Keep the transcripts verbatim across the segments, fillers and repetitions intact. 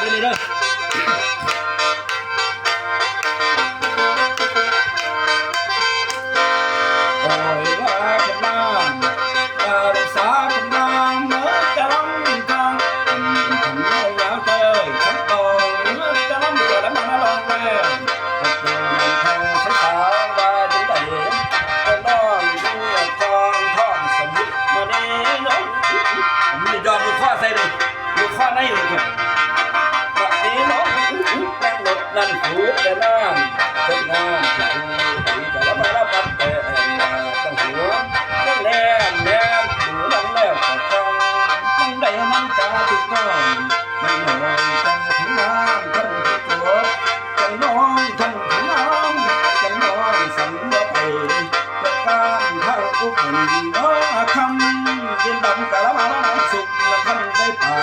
นี่เด้อ โอ้ยว่าเถิดนาง อย่ารักษาเถิดนาง เมื่อกะลำทาง อันเป็นคำเล่าแล้วเตย คำตอง เมื่อกะลำเกิดแล้วมาลองแล้ว มียอดลูกคอใส่เลย ลูกคอในเลยครับ บัดนี้น้องแป้งหลดนั่นผูกแต่น้ำคนงามที่ผูกแต่ละมาละปัดแต่แอนนาตั้งหัวตั้งแนมแนมหูนั่งแล้วก็ฟังตั้งใดมันจะถูกต้อง มันหน่อยจังถึงงามท่านผู้ตรวจจังน้องท่านผู้งามจังน้องสันว่าไป ประการทางผู้คนว่าคำยินดำกะละมาสุขละคันได้ป่า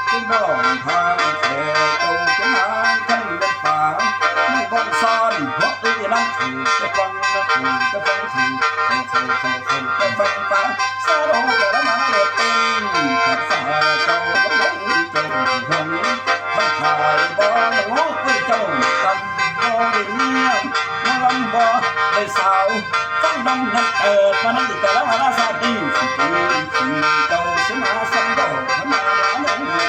คุณบ่องทางแขกเจ้าจะหาคันเป็นป่าไม่บ่อนซ่อนหัวตีนั่นคือจะฟังนะคือจะฟังคือจะฟังจะฟังจะฟังป่า สะดอกกระมาเต็มกับสาเจ้าหลงเจ้าหงทั้งขายบ่หลงเจ้าตำบ่ได้เงียบมาลำบ่ได้สาวฟังดังนั้นเอิดมานั่งกะละมาลาสาดีสิปีสิเจ้าสมาสันดอกมาลาลงมา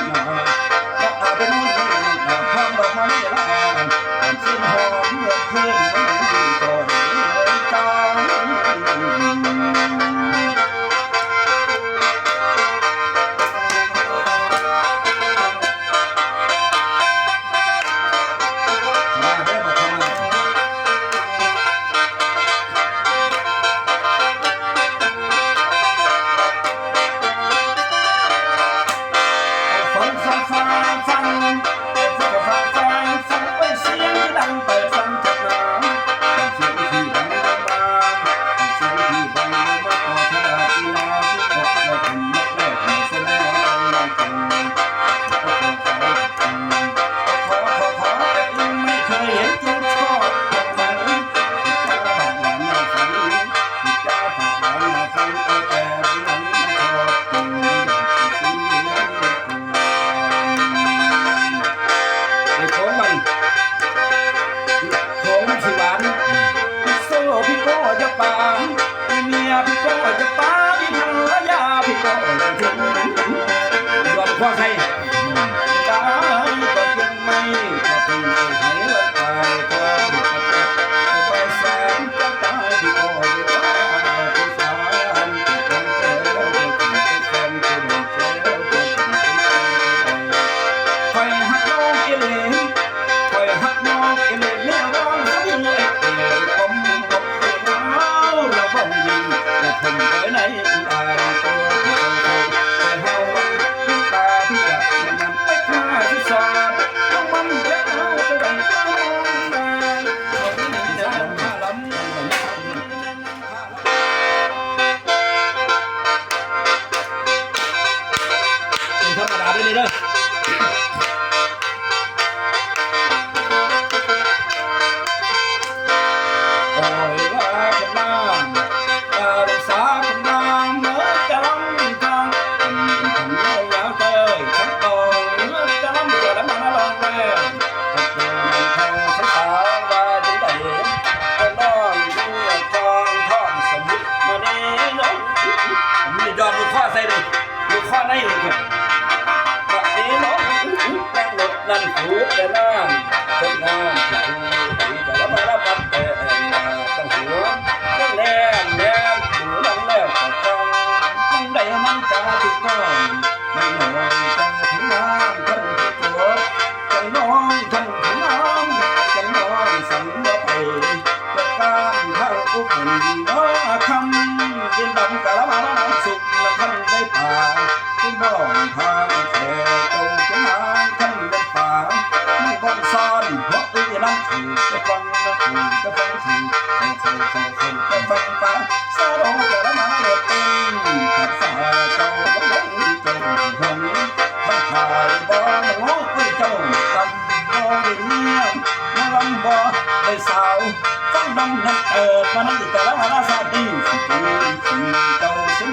ฟังฟังฟังฟังฟังฟังฟังฟังไปเสียงที่ดังไปฟังจากน้ำเสียงที่ดังมาเสียงที่ดังมาขอทราบที่นาที่ขอเราทำนักแรกในสมัยเราจังขอขอขอขอแต่ยังไม่เคยเห็นจริงชอบของมันจ้าปากหวานมาฟังจ้าปากหวานมาฟังเอาแต่ที่หลังมาชอบจริง ไอ้ของมัน ของมันสิหวาน โซ่พี่ก็จะปา เมียพี่ก็จะปา พี่ภรรยาพี่ก็จะทิ้ง หลวงพ่อใคร ตายก็เพียงไม่ ก็เพียงไม่ไหลไป ก็ไปแสนจะตายพี่ก็จะปา พี่สาร ข้อยฮักน้องอีหลี ข้อยฮักน้องอีหลี แนวร้องสะดือเอ๋ย ผมบอกเอ๋ย เอาละบ่มี อย่าทนไปไหน อายตัวที่เขาเขา แต่เฮาตาที่จะมันไปฆ่าที่สาด ต้องมันจะเอาตัวใดก็ได้ เอาที่ไหนจะฆ่าลำ เป็นธรรมดาเด้อนี่เด้อ โอ้ยว่าเถิดนาง อย่ารักษาเถิดนาง เมื่อกะลำทาง อันเป็นคำเล่าแล้วเตย คำตอง เมื่อกะลำเกิดแล้วมาลองแล้ว มียอดลูกคอใส่เลย ลูกคอในเลยครับ บัดนี้น้องแป้งหลดนั่นผูกแต่น้ำคนงามที่ผูกแต่ละมาละปัดแต่แอนนาตั้งหัวตั้งแนมแนมหูนั่งแล้วก็ฟังตั้งใดมันจะถูกต้อง มันหน่อยจังถึงงามท่านผู้ตรวจจังน้องท่านผู้งามจังน้องสันว่าไปประการทางผู้คนว่าคำยินดำกะละมาสุขละคันได้ป่าคุณบ่องทางแขกเจ้าจะหาคันเป็นป่าไม่บ่อนซ่อนหัวตีนั่นคือจะฟังนะคือจะฟังคือจะฟังจะฟังจะฟังป่า สะดอกกะละมาเต็มกับสาเจ้าหลงเจ้าหงทั้งขายบ่หลงเจ้าตำบ่ได้เมียมาลำบ่ได้สาวฟังดังนั้นเอิดมานั่งกะละมาลาสาดีสิปีสิเจ้าสิ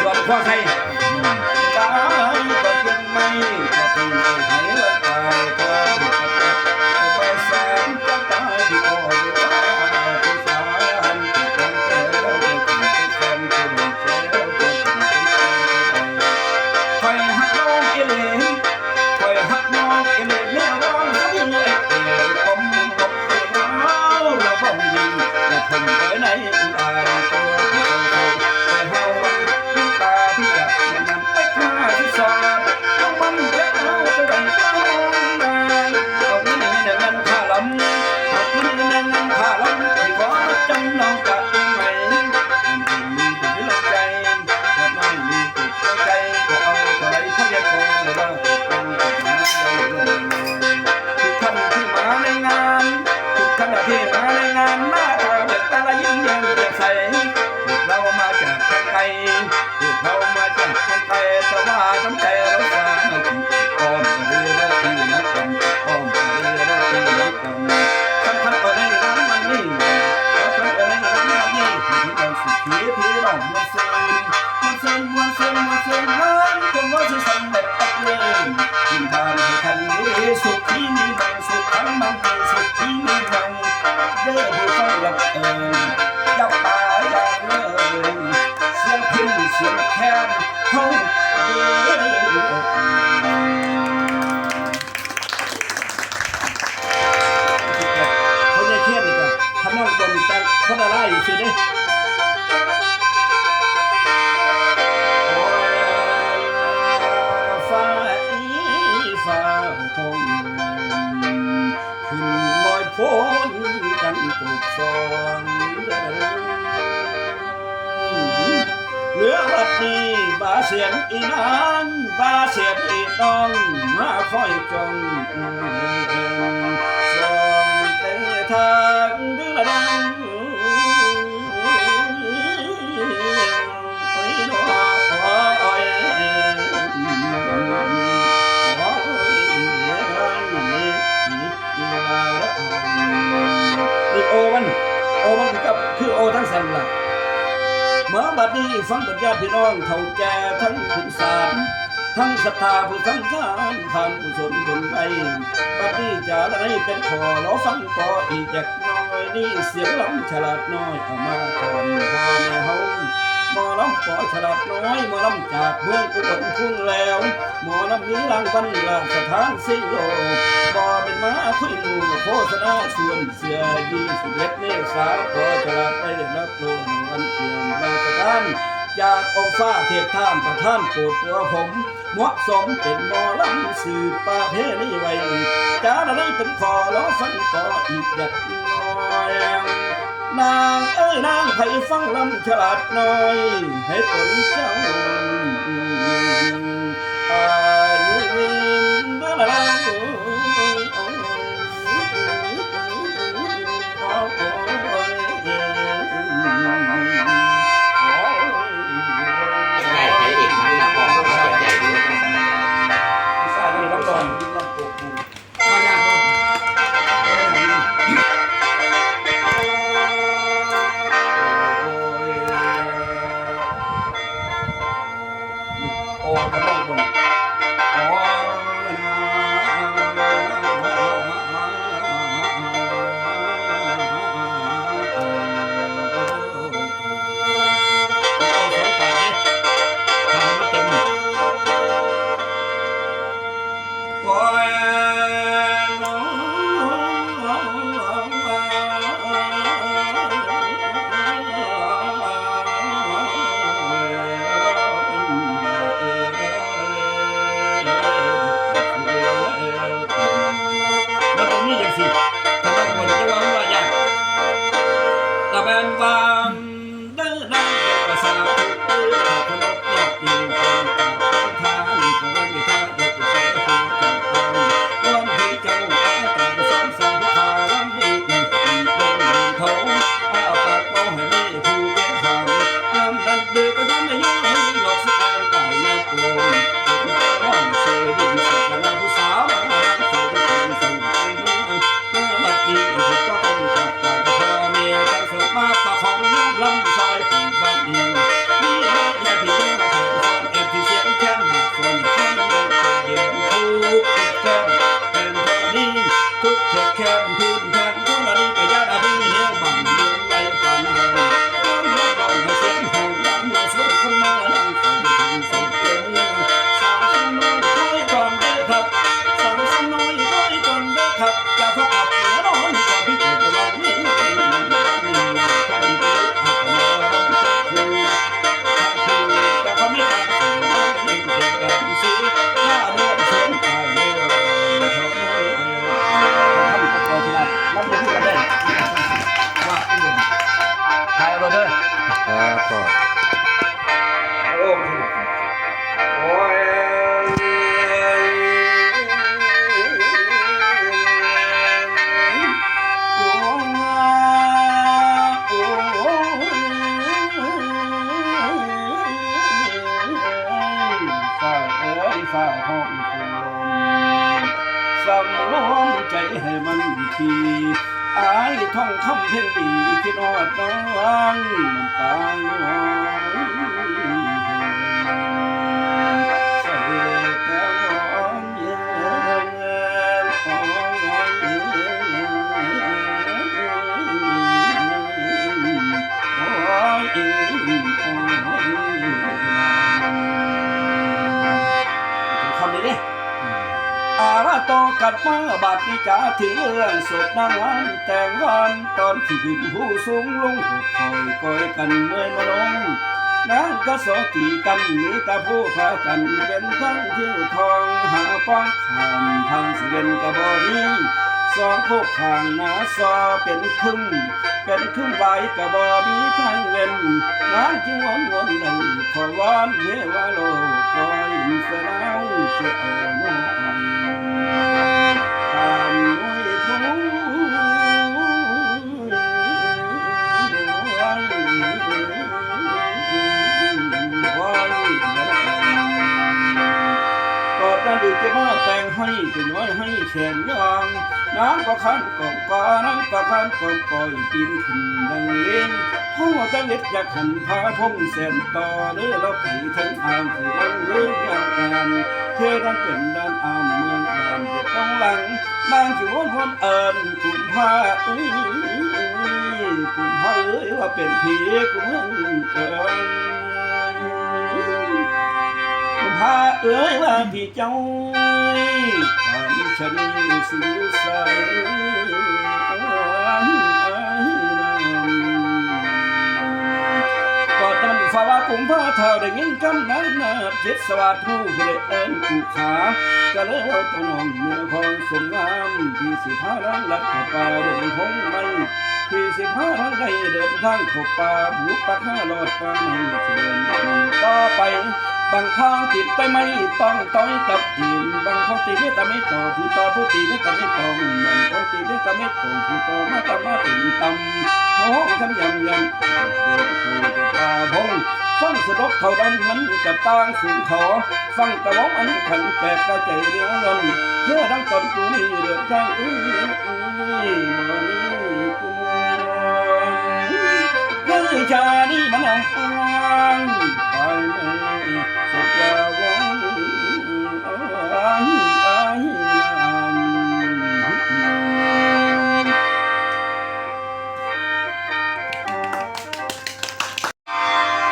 หลวงพ่อไทย คอยฮักน้องอีหลี คอยฮักน้องอีหลี แนวร้องสะดือเอ็ดเอ็ด ผมบกเท้าระบมยิง อย่าทนไว้ในอุราตัวที่เขาเคย แต่เฮาตาที่จะมันไปฆ่าที่สาด เอามันจะเอาจะได้ต้องนาน เอาเงินในนั้นค่าลำ เอาเงินในนั้นค่าลำ ที่ขอจำนองจากเมืองไหน มันมีแต่ที่ลำใจ ทุกท่านที่มาในงาน ทุกท่านที่มาในงาน หน้าตาเบิกตาละยิ้มแย้มแจ่มใส พวกเรามาจากทางไกล พวกเรามาจากทางไกล แต่ว่าน้ำใจเราสามัคคี อ้อมเรือเราที่น้ำกัน อ้อมเรือเราที่น้ำกัน ท่านท่านก็ได้รับมันนี่ ท่านท่านก็ได้รับมันนี่ ที่มันสุขีที่เราเมืองเซน มวลซืน มวลซืน มวลซืน งานคนว่าสิสำเร็จตักเล่น กินทานให้ทันอยู่ดี สุขีมีมัง สุขังมังมี สุขีมีมัง เด้อผู้ฟังรับเอิญ อย่าป่าอย่าเลิน เสียงพิณเสียงแคน เฮาเด้อ พ่อใหญ่เคนนี่ก็ทำนองดนตรีคนละลายซื่อเด้ ฟ้าอีฟ้าคง ขึ้นลอยโพนกันปกครอง เหลือบัดนี้บาเสียนอีนาง บาเสียนอีน้อง มาคอยจ้องส่องแต่ทางเดินละดัง โอ้ย โอ้ย โอ้ย นี่โอมัน โอมันคือกับ คือโอทั้งสันล่ะ มาบัดนี้ฟังเบิดญาติพี่น้อง เฒ่าแก่ทั้งขุนสาร ทั้งศรัทธาผู้สังทาน ผ่านกุศลบุญไป บัดนี้จะได้เป็นขอรอฟังต่ออีกจักหน่อย นี่เสียงลำฉลาดน้อย เอามาก่อนพ่อแม่เฮา หมอลำปอฉลาดน้อย หมอลำจากเมืองอุบลพุนแล้ว หมอลำนี้รางวัลราชทานสิโล บ่เป็นมาคุยหมู่โฆษณาชวนเสีย ยี่สิบเอ็ดเมษา ปอฉลาดได้รับโลรางวัลเกียรติราชทาน จากองค์ฟ้าเทพท่านประทานโปรดตัวผม เหมาะสมเป็นหมอลำสืบประเพณีไว้ จะได้เป็นขอรอฟังต่ออีกจักหน่อย นางเอ้ยนางไผฟังลำฉลาดน้อย ให้ตนเจ้า อายุยืนเด้อละนาง ใหญ่ไปอีกมั้งนะ พอเขาเขียนใหญ่ด้วย ใช่ มีน้ำตอน โอ้ กำลังบน อ๋อ โอ้ย มันต้องมีจังซี่ ถ้าบ่ม่วนจะว่ามันว่ายาก ตะแบนว่า เด้อนางเจ้าสาวผู้เอ้ย ขอเคารพยอดอยู่ ก่อนกราบขอทาน ขอไหว้ท่าน ยกใส่หัวใจอ่อน วอนให้เจ้าอาตาสงสารผู้ข้าลำนี้ อีกลงเขา อ้าปากบ่ให้มีผู้แก้ทาง ยามนั้นเด้อก็ย้อนให้ย้อนให้หลอกสิอ่านตายยามโกน เป็นเจ้าของเสด็จสถานะผู้สาว นางเสด็จสู่เมือง เมื่อบัดนี้ผมก็ต้องกลับไปพ่อแม่ ทั้งสองมาประคองยามลำสายของบ้านนี้ ครับก็ โอ้ย ฟ้าเอ้ย ฟ้าห้องโปรม สำรวมใจให้มันดี อ้ายทองคำเพ็งดี คิดฮอดน้อง น้ำตาย้อย ใส่แต่หอมเย็น โอ้ย โอ้ย โอ้ย คำนี้ดิ อาว่าต่อกันมาบาดนี้จ๋า ถึงเรื่องศพนางวันแต่งงาน ตอนที่ขึ้นผู้สูงลงหกคอยกอยกันเมื่อยมาลง นางก็สอตีกัน มีแต่ผู้พากันเป็นทั้งเที่ยวทอง หาป้องข้ามทางสิเวนกะบ่มี สองโคกข้างหน้าซอเป็นครึ่ง เป็นครึ่งใบกะบ่มีทางเว้น นางจึงวนวนได้ขอวอนเทวาโลกคอยสนาวเสียเอามาให้ ข้ามห้วยโพ ตอนนั้นดีจะมาแต่งให้เป็นน้อยให้แขนยาง นางก็คันกองกอนางก็คันกองกอยปีนขึ้นดังเลง เพราะว่าจะเล็ดอยากหันพาพงแสนต่อเลือเราไปถึงอ่างที่วังเลือยากงานเทนั้นเป็นด้านอ่างเมืองอ่างเด็ดต้องหลัง นางจึงวนวนเอิญกุมภาเอ้ยกุมภาเอ้ยว่าเป็นผีกุมภาเอิญกุมภาเอ้ยว่าผีเจ้า อัญชลีสิวใส ก็ตั้งฟ้าว่ากุมภาเท่าได้ยินคำนั้นนาเจ็ดสวัสดิ์ผู้ผู้ได้เอิ้นผู้ขา ก็เลยเอาตัวน้องเมือของสงงาม ที่สิพาลังลัดเข้าป่าดงพงไม้ ที่สิพาลังได้เดินทางเข้าป่าบุกปักห้าลอดป่าไม้เสด็จต่อไป บางทางติดไปไม่ต้องต้อยตับตีน บางทางตีไม่ตะไม่ต่อผู้ต่อผู้ตีไม่ตะไม่ต้อง บางทางตีไม่ตะไม่ต้องผู้ต่อมาตะมาตีนตำ เขาห้องคำยำยำ เดินสู่ป่าพง ฟังสะดอกเขาดันมันกะต่างสู่เขา ฟังกะร้องอันขันแตกกระใจเรือเงิน เพื่อดังตอนกูนี่เดือดใจอื้ออื้อบ่มีกูมวล เฮ้ยชานี่มันอ่อนไปไหมสุดว่าวังอ้ายอ้ายนาน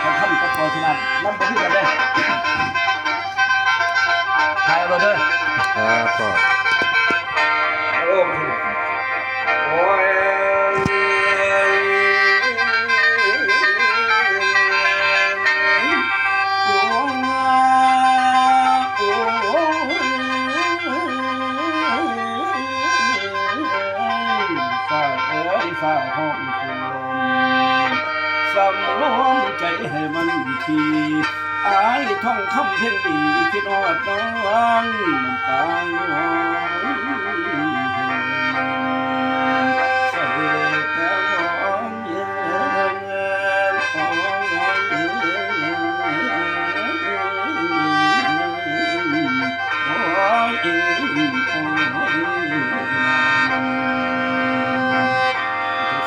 ทองคำกับปอชนะลำบ่คือกันเด้อ ถ่ายเอาเลยเด้อ ครับก็ โอ้ย ฟ้าเอ้ย ฟ้าห้องโปรม สำรวมใจให้มันดี อ้ายทองคำเพ็งดี คิดฮอดน้อง น้ำตาย้อย ใส่แต่หอมเย็น โอ้ย โอ้ย โอ้ย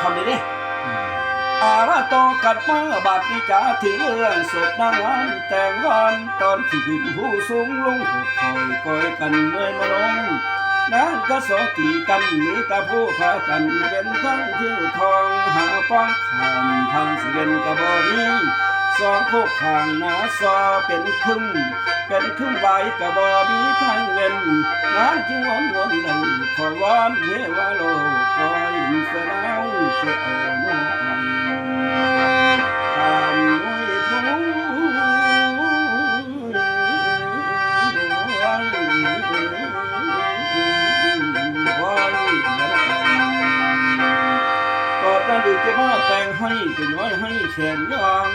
คำนี้ดิ อาว่าต่อกันมาบาดนี้จ๋า ถึงเรื่องศพนางวันแต่งงาน ตอนที่ขึ้นผู้สูงลงหกคอยกอยกันเมื่อยมาลง นางก็สอตีกัน มีแต่ผู้พากันเป็นทั้งเที่ยวทอง หาป้องข้ามทางสิเวนกะบ่มี สองโคกข้างหน้าซอเป็นครึ่ง เป็นครึ่งใบกะบ่มีทางเว้น นางจึงวนวนได้ขอวอนเทวาโลกคอยสนาวเสียเอามาให้ ข้ามห้วยโพ ตอนนั้นดีจะมาแต่งให้เป็นน้อยให้แขนยาง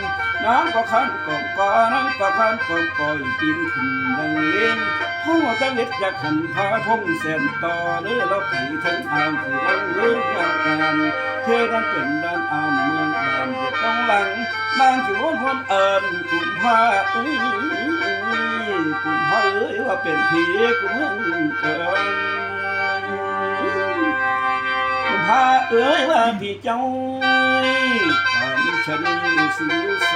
นางก็คันกองกอนางก็คันกองกอยปีนขึ้นดังเลง เพราะว่าตะเว็ดอยากหันพาพงแสนต่อเด้อ เราไปถึงอ่างคือวังเวิงยากแก่น เทนั้นเป็นด้านอ่ามเมืองแก่นเด็ดต้องหลัง นางคือวนวนเอิญกุมภาเอ้ย กุมภาเอ้ย ว่าเป็นผีกุมเมืองเอิญ กุมภาเอ้ย ว่าผีเจ้า อัญชลีสิวใส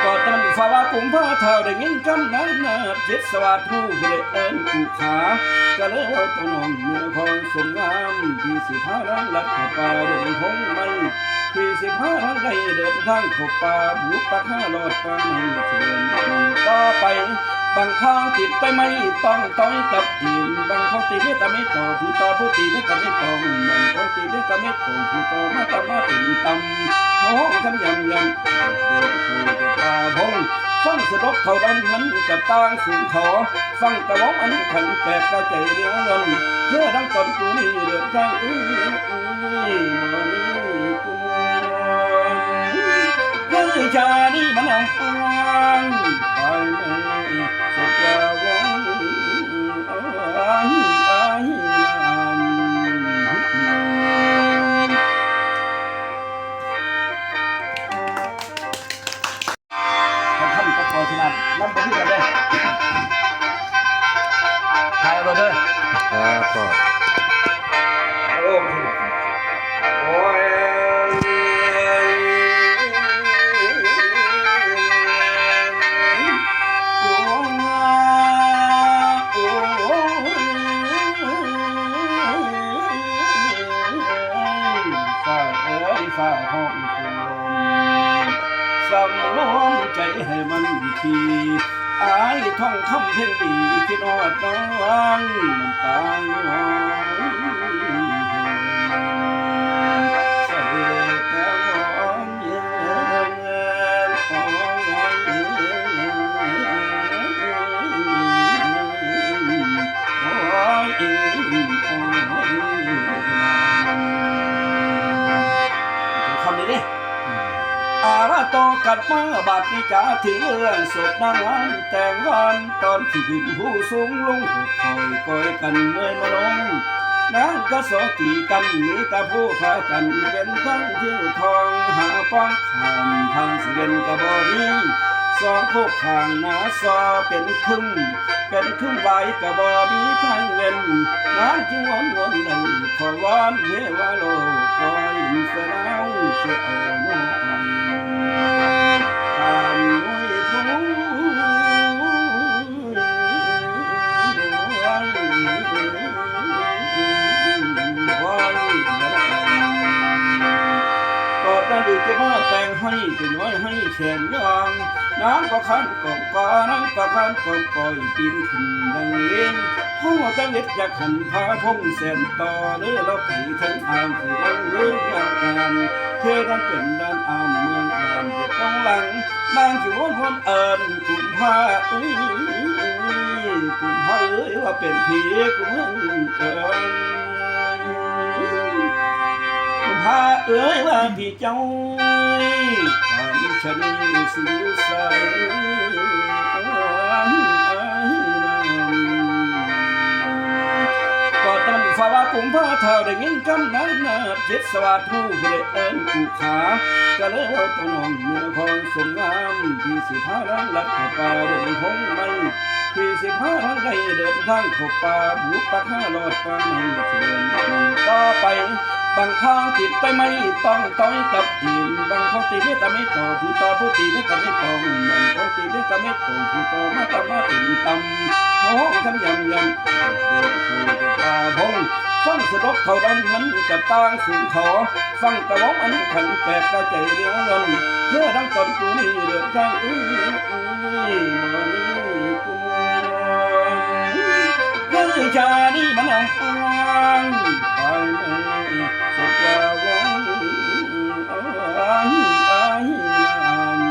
ก็ตั้งฝ่าว่ากุมภาเท่าได้ยินคำนั้นนะ จิตสวัสดิ์ผู้ผู้ได้เอิ้นผู้ขา ก็เลยเอาตัวน้องเมือของสงงาม ที่สิพารังลัดเข้าป่าดงพงไม้ ที่สิพารังได้เดินทางเข้าป่า บุกปักหารอดป่าไม้เสด็จต่อไป บางทางติดไปไม่ต้องต้อยตับดิน บางทางติดไม่ตะไม่ต่อ ผู้ต่อผู้ตีไม่ตะไม่ต้อง บางทางติดไม่ตะไม่ต้อง ผู้ต่อมาตะมาติดตำ เขาห้องคำยำยำ เดินสู่ป่าพง ฟังสะดอกเขาดันมันกะต่างสู่เขา ฟังกะวองอันขันแตกกระจายเรื่องนั้น เพื่อดังตอนกูนี่เดือดร้อนอื้ออื้อบ่มีกูเฮ้ยชานี่มันอ่อนไปไหมสุดว่าวงอ้ายอ้ายนาน ทองคำกับปอชนะลำบ่คือกันเด้อ ถ่ายเอาเลยเด้อ ครับพ่อ โอ้ย โอ้ย ฝ่าเอ้ย ฝ่าห้อง สำรวมใจให้มันดี อ้ายทองคำเพ็งดี คิดฮอดน้องน้ำตาย้อยใส่แต่มองเย็น โอ้ย โอ้ย โอ้ย คำนี้ดิ อาว่าต่อกันมาบาดนี้จ๋า ถึงเรื่องศพนางวันแต่งงาน ตอนที่ขึ้นผู้สูงลงหกคอยก้อยกันเมื่อยมาลง นางก็สอตีกัน มีแต่ผู้พากันเป็นทั้งที่ทอง หาป้องข้ามทางสิเวียนกะบ่มี สองโคกข้างหน้าซอเป็นครึ่ง เป็นครึ่งไหวกะบ่มีทางเว้น นางจึงวอนวอนได้ขอวอนเทวาโลกคอยอินทร์สนาวเสียเอาเมื่อไหร่ ข้ามห้วยโพ ก็ได้ดีจะมาแต่งให้ จะย้อยให้แขนยาง นางก็คันกองกอนางก็คันกองกอยปีนขึ้นดังเลง เพราะว่าตะเว็ดอยากหันพาพงแสนต่อเด้อ เราไปถึงอ่างคือวังเวิงยากแก่น เทนั้นเป็นด้านอ่ามเมืองแก่นเด็ดต้องหลัง นางคือวนวนเอิญกุมภาเอ้ย กุมภาเอ้ย ว่าเป็นผีกุมเมืองเอิญ กุมภาเอ้ย ว่าผีเจ้า อัญชลีสิวใส ก็ตั้งฝ่าว่ากุมภาเท่าได้ยินคำนั้นนะ จิตสวัสดิ์ผู้ผู้ได้เอิ้นผู้ขา ก็เลยเอาตัวน้องเมือของสงงาม ที่สิพารังลัดเข้าป่าดงพงไม้ ที่สิพารังได้เดินทางเข้าป่า บุกปักหารอดป่าไม้เสด็จต่อไป บางทางติดไปไม่ต้องต้อยตับดิน บางทางติดไม่ตะไม่ต่อ ผู้ต่อผู้ตีไม่ตะไม่ต้อง บางทางติดไม่ตะไม่ต้อง ผู้ต่อมาตะมาติดตำ เขาห้องคำยำยำ เดินสู่ป่าพง ฟังสะดอกเขาดันมันกะต่างสู่เขา ฟังกะวองอันขันแตกกระจายเรื่องนั้น เพื่อดังตอนกูนี่เดือดร้อนอื้ออื้อบ่มีกูเฮ้ยชานี่มันอ่อนไปไหมสุดว่าวงอ้ายอ้ายนาน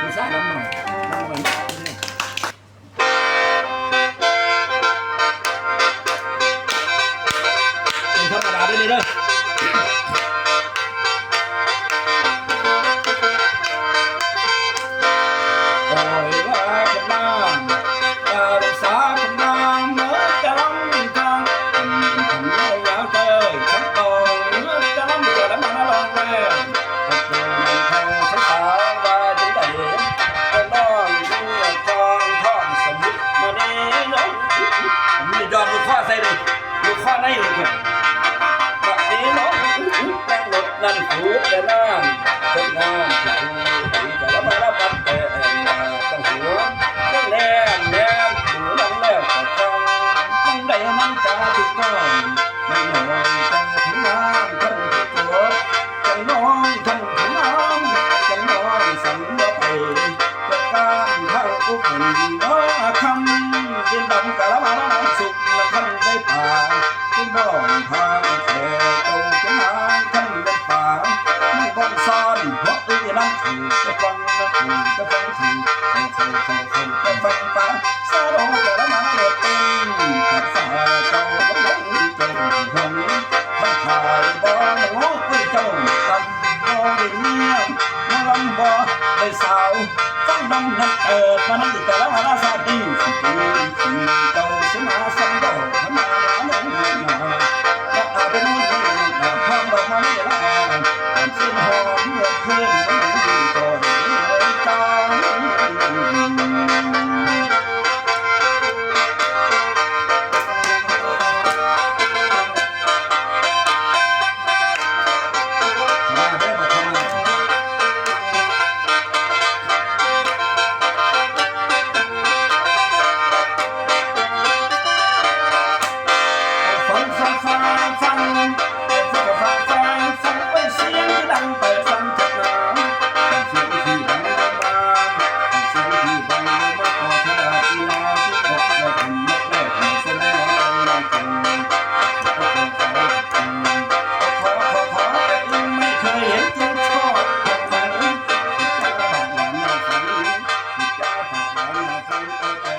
ผู้ชายลำหน่อย ลำหน่อย ว่าใส่เลยอยู่ข้อในอยู่ครับ บัดนี้น้องนั่งรถนั่นผูกแต่น้ำคนงามที่ดูดีแต่ละมาละบัดแต่แอนมาตั้งหัวตั้งแนมแนมดูนั่งแล้วก็ฟังตั้งใดนั่งกาถูกต้องไม่หน่อยใจถึงน้ำท่านผู้ตรวจ จังน้องท่านผู้งามจังน้องสันบ่ไปเกิดการทางผู้คนว่าคำเย็นดำกะละมาน้ำสุกละท่านได้ป่าคุณบ้องทางแขกเจ้าจะมาท่านได้ป่าไม่บ้องซ่อนหัวตีนั่งถือจะฟังนั่งถือจะฟังถือฟังฟังฟังฟังฟังฟังป่าสะดองกะละมาเกิดเป็นกับสาเจ้าลงเจ้าหง มันขายบ่โง่คือเจ้าตำบ่ได้เมียมาลำบ่ได้สาวฟังดำนั้นเอิดมานั่งแต่ละวาระสาดีสิปีสิเจ้าสิมาสังดอกมาลงมามาอาเป็นวันนี้ความดอกไม้ละสิ้นหอมเมื่อคืนมันก่อนเจ้า ฟังฟังฟังฟังฟังฟังฟังฟังไปเสียงดังไปฟังจากน้ำเสียงที่ดังมาเสียงที่ดังมาขอเธอที่ลาที่ขอเธอทำนักแรกในสมัยนั้นจังขอขอขอขอขอแต่ยังไม่เคยเห็นจริงชอบทำไมจะปากหวานมาฟังจะปากหวานมาฟังเอาแต่